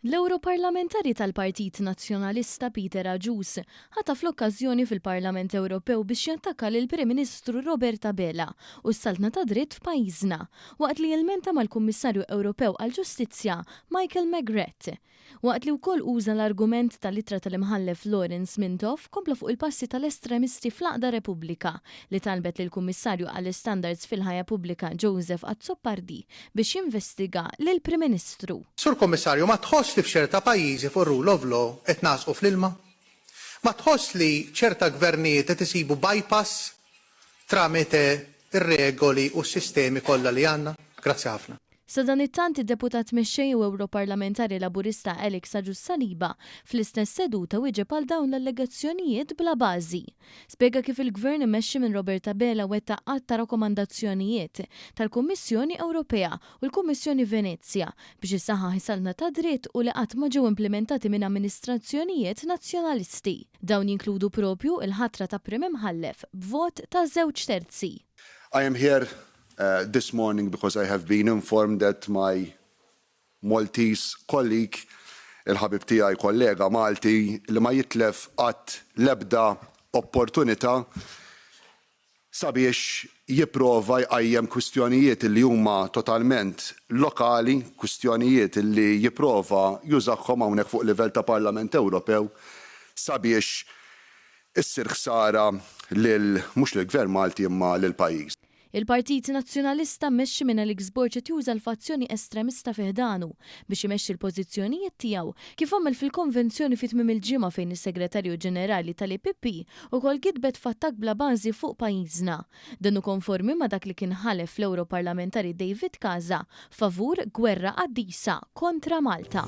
L-Ewroparlamentari tal-Partit Nazzjonalista Peter Agius ħataf l-okkażjoni fil-Parlament Ewropew biex jattakka lill-Prim Ministru Robert Abela u s-saltna tad-dritt f'pajjiżna, waqt li ilmenta mal-Kummissarju Ewropew għall-Ġustizzja Michael McGrath. Waqt li wkoll uża l-argument tal-ittra tal-Imħallef Lawrence Mintoff kompla fuq il-passi tal-estremisti fl-għaqda Repubblika li talbet lill-Kummissarju għall-Istandards fil-Ħajja Pubblika Joseph Azzopardi biex jinvestiga lill-Prim Ministru. Sur Kummissarju, ma tħossx li f'ċerta pajjiżi fuq ir-rule of law qed nagħżqu fl-ilma? Ma tħossx li ċerta gvernijiet qed isibu bypass tramite r-regoli u s-sistemi kollha li għandna? Grazzi ħafna. Sadanittant, id-Deputat Mexxej u Ewroparlamentari Laburista Alex Agius Saliba fl-istess seduta wieġeb għal dawn l-allegazzjonijiet bla bażi. Spjega kif il-Gvern immexxi minn Robert Abela wettaq għadd ta' rakkomandazzjonijiet tal-Kummissjoni Ewropea u l-Kummissjoni Venezja biex issaħħaħ is-saltna tad-dritt u li qatt ma ġew implimentati minn amministrazzjonijiet Nazzjonalisti. Dawn jinkludu propju l-ħatra ta' Prim Imħallef b'vot ta' żewġ terzi. I am here this morning because I have been informed that my Maltese colleague, il-ħabib tiegħi kollega Malti li ma jitlef qatt l-ebda opportunità sabiex jipprova jqajjem kwistjonijiet li huma totalment lokali, kwistjonijiet li jipprova jużahom hawnhekk fuq livell ta' Parlament Ewropew sabiex issir ħsara lil mhux lill-Gvern Malti imma lill-pajjiż. Il-Partit Nazzjonalista mmexxi minn Alex Borg qed juża l-fazzjoni estremista fi ħdanu biex imexxi l-pożizzjonijiet tiegħu kif għamel fil-konvenzjoni fi tmiem il-ġimgħa fejn is-Segretarju Ġenerali tal-EPP ukoll kitbet f'attakk bla bażi fuq pajjiżna. Dan hu konformi ma' dak li kien ħalef l-Ewroparlamentari David Casa favur gwerra qaddisa kontra Malta.